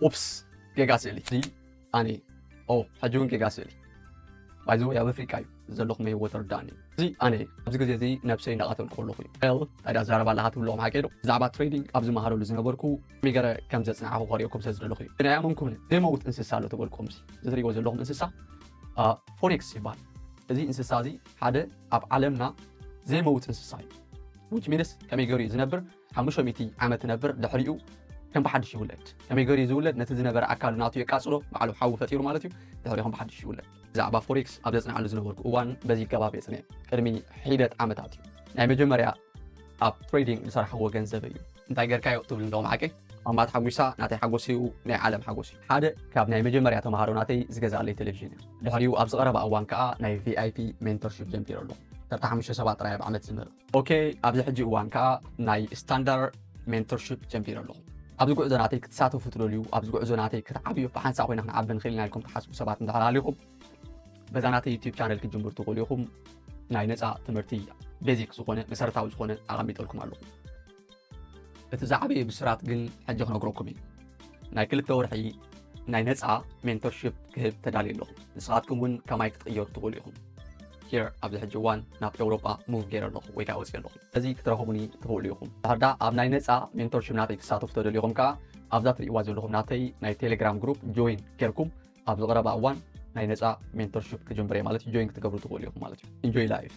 ኡፕስ፣ ጌጋ ስእሊ። እዚ ኣነ። ኦ፣ ሕጂ እውን ጌጋ ስእሊ። ባይዘወይ ኣብ ኣፍሪቃ እዩ ዘለኹ፣ መይወተር ዳኒ። እዚ ኣነ ኣብዚ ግዜ እዚ ነብሰይ እንዳቐተልኩ ከለኹ እዩ። ል ታዲያ ዛረባ ኣለኻ ትብልዎም ሓቂ ዶ? ብዛዕባ ትሬዲንግ ኣብ ዝመሃረሉ ዝነበርኩ ሚገረ ከም ዘጽናዕኹ ከርእየኩም ስለ ዝደለኹ እዩ። ግን ኣይኣመንኩምን። ዘይመውት እንስሳ ኣሎ ተበልኩም። እዚ ትሪእዎ ዘለኹም እንስሳ ፎሬክስ ይበሃል። እዚ እንስሳ እዚ ሓደ ኣብ ዓለምና ዘይመውት እንስሳ እዩ። ዊች ሚንስ ከመይ ገይሩ እዩ ዝነብር? ሓሙሽተ ሚእቲ ዓመት ነብር፣ ድሕሪኡ ከም ብሓድሽ ይውለድ። ከመይ ገይሩ ዝውለድ? ነቲ ዝነበረ ኣካሉ ናቱ የቃጽሎ፣ ባዕሉ ሓዊ ፈጢሩ ማለት እዩ። ድሕሪኡ ከም ብሓድሽ ይውለድ። ብዛዕባ ፎሬክስ ኣብ ዘጽንዓሉ ዝነበርኩ እዋን በዚ ገባብ የጽንዕ። ቅድሚ ሒደት ዓመታት እዩ። ናይ መጀመርያ ኣብ ትሬዲንግ ዝሰራሕዎ ገንዘብ እዩ። እንታይ ጌርካዮ ትብል እንደኹም ሓቂ? ኣማት ሓጒሳ ናተይ ሓጎስ እዩ፣ ናይ ዓለም ሓጎስ እዩ። ሓደ ካብ ናይ መጀመርያ ተምሃሮ ናተይ ዝገዛለይ ቴሌቪዥን እዩ። ድሕሪኡ ኣብ ዝቐረባ እዋን ከኣ ናይ ቪኣይፒ ሜንቶርሺፕ ጀምቢረ ኣለኹ። ተርታ ሓሙሽተ ሰባት ጥራይ ኣብ ዓመት ዝምህር። ኦኬ፣ ኣብዚ ሕጂ እዋን ከኣ ናይ ስታንዳርድ ሜንቶርሺፕ ጀምቢረ ኣለኹ። ኣብዚ ጉዕዞ ናተይ ክትሳተፉ ትደልዩ፣ ኣብዚ ጉዕዞ ናተይ ክትዓብዩ፣ ብሓንሳእ ኮይና ክንዓቢ ንኽእል ኢና ኢልኩም ትሓስቡ ሰባት እንድሕር ሃሊኹም፣ በዛ ናተይ ዩቲዩብ ቻነል ክትጅምሩ ትኽእሉ ኢኹም። ናይ ነጻ ትምህርቲ ቤዚክ ዝኾነ፣ መሰረታዊ ዝኾነ ኣቐሚጠልኩም ኣለኹ። እቲ ዝዓበየ ብስራት ግን ሕጂ ክነግረኩም እዩ። ናይ ክልተ ወርሒ ናይ ነጻ ሜንቶርሺፕ ክህብ ተዳልየ ኣለኹ። ንስኻትኩም እውን ከማይ ክትቕየሩ ትኽእሉ ኢኹም። ሂር ኣብዚ ሕጂ እዋን ናብ ኤውሮጳ ሙቭ ገይረ ኣለኹ ወይ ከዓ ወፅየ ኣለኹ። እዚ ክትረኽቡኒ ትኽእሉ ኢኹም። ድሕር ደኣ ኣብ ናይ ነጻ ሜንቶርሺፕ ናተይ ክትሳተፉ ተደሊኹም ከዓ ኣብዛ ትርእይዋ ዘለኹም ናተይ ናይ ቴሌግራም ግሩፕ ጆይን ጌርኩም ኣብ ዝቐረባ እዋን ናይ ነጻ ሜንቶርሺፕ ክጅምር እየ ማለት እዩ። ጆይን ክትገብሩ ትኽእሉ ኢኹም ማለት እዩ። ኢንጆይ ላይፍ።